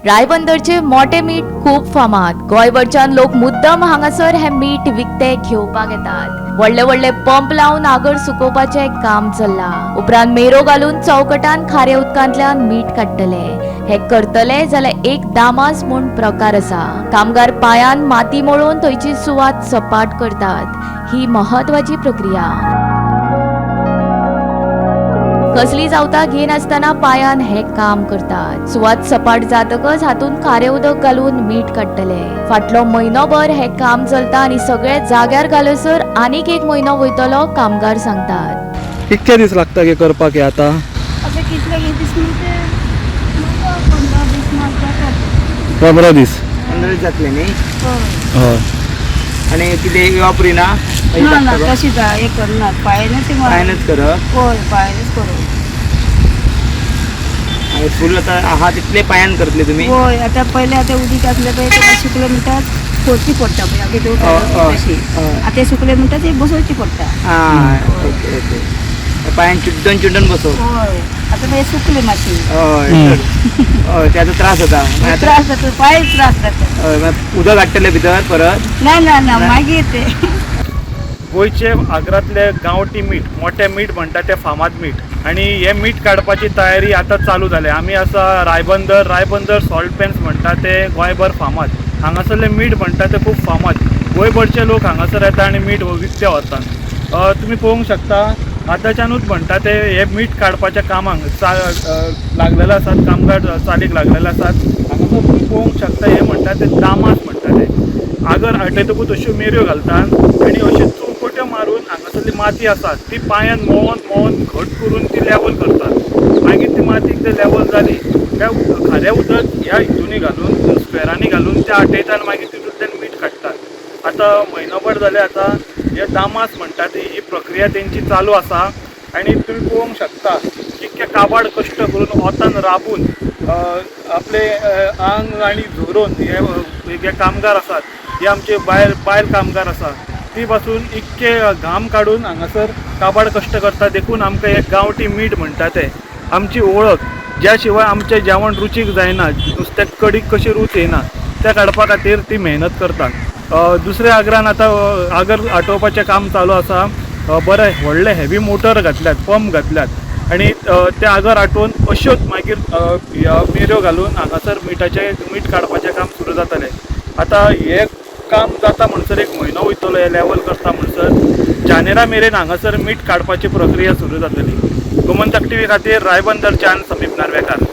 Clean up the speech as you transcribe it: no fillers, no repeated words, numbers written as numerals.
रायबंदरचे मोठे मीठ खूब फामाद. गोंयभरच्यान लोक मुद्दम हांगासर हे मीठ विकते घेवपाक येतात. व्हडले व्हडले पंप लावन आगर सुकोवपाचें काम चल्लां. उपरांत मेरो घालून चौकटान खारे उदकांतल्यान मीठ काडटले. हे करतले जाल्यार एक दामास म्हूण प्रकार आसा. कामगार पांयान माती मळून थंयची सुवात सपाट करतात. ही म्हत्वाची प्रक्रिया. कसली जावता घेनासतना पांयान हे काम करतात. सुवात सपाट जातकच हातून खारें उदक घालून मीठ काडटले. फाटलो म्हयनोभर हे काम चलता आनी सगळे जाग्यार घालसर आनीक एक म्हयनो वयतलो, कामगार सांगतात. कितके दीस लागता हे करपाक हे आतां? आतां कितले दीस म्हणजे 15 दीस मात जातात. 15 दीस. 15 दीस जातले न्ही? हय. हय. आनी कितें वापरिना? ना ना, तशी हे करना, पांयानच. पायानच करप? हय, पांयानच करप. आनी फूल आतां आहा तितले पायान करतले तुमी? हय, आतां पयलें आतां उदीक आसलें पळय, तेका सुकलें म्हणटात फोडची पडटा पळय, आगे हय, हय, तशी. हय. आतां तें सुकलें म्हणटा ते बसोवची पडटा. आं, ओके ओके. पायान चिड्डून चिड्डून बसोवप. हय, आतां मागीर सुकलें मातशें. हय. हम्म. हय, ते आतां त्रास जाता मागीर आतां. त्रास जाता, पांय त्रास जाता. हय, मागीर उदक हाडटले भितर परत? ना ना ना, मागीर ते. गोंयचे आगरांतले गांवठी मीठ, मोठें मीठ म्हणटा तें फामाद मीठ आनी हें मीठ काडपाची तयारी आतां चालू जाल्या. आमी आसा रायबंदर. रायबंदर सॉल्ट पॅन्स म्हणटा ते गोंयभर फामाद. हांगासरलें मीठ म्हणटा तें खूब फामाद. गोंयभरचे लोक हांगासर येता आनी मीठ विकते व्हरतात. तुमी पळोवंक शकता, आतांच्यानूच म्हणटा ते हें मीठ काडपाच्या कामाक लागलेले आसात. कामगार चालीक लागलेले आसात. हांगासर तुमी पळोवंक शकता, हें म्हणटा ते दामास म्हणटा ते आगर आटयतकूच अश्यो मेऱ्यो घालतात आनी अश्यो चौकट्यो मारून हांगासरली माती आसा ती पांयान मोवन मोवन घट करून ती लेवल करतात. मागीर ती माती ते लेवल जाली, त्या खाऱ्या उदक ह्या हितूनी घालून, स्क्वेरांनी घालून ते आटयतात आनी मागीर तितूंतल्यान मीठ काडटात. आतां म्हयनोभर जालें, आतां हे दामास म्हणटा ती ही प्रक्रिया तेंची चालू आसा आनी तुमी पळोवंक शकता कितके काबाड कश्ट करून वतान राबून आपले आंग आनी झरोवन हे जे कामगार आसात, हे आमचे बायल बायल कामगार आसा, ती पासून इतके घाम काडून हांगासर काबाड कश्ट करता. देखून आमकां हे गांवठी मीठ म्हणटा तें आमची वळख, ज्या शिवाय आमचें जेवण रुचीक जायना. नुस्त्याक कडीक कशी रूच येना, त्या काडपा खातीर ती मेहनत करतात. दुसऱ्या आगरान आतां आगर आटोवपाचें काम चालू आसा. बरें व्हडले हेवी मोटर घातल्यात, पंप घातल्यात आनी ते आगर आटोवन अश्योच मागीर ह्या मेऱ्यो घालून हांगासर मिठाचें मीठ काडपाचें काम सुरू जातलें. आतां हें काम जाता म्हणसर एक म्हयनो वयतलो. हें लेवल करता म्हणसर जानेरा मेरेन हांगासर मीठ काडपाची प्रक्रिया सुरू जातली. गोमंतक टीव्ही खातीर रायबंदरच्यान समीप नार्वेकार.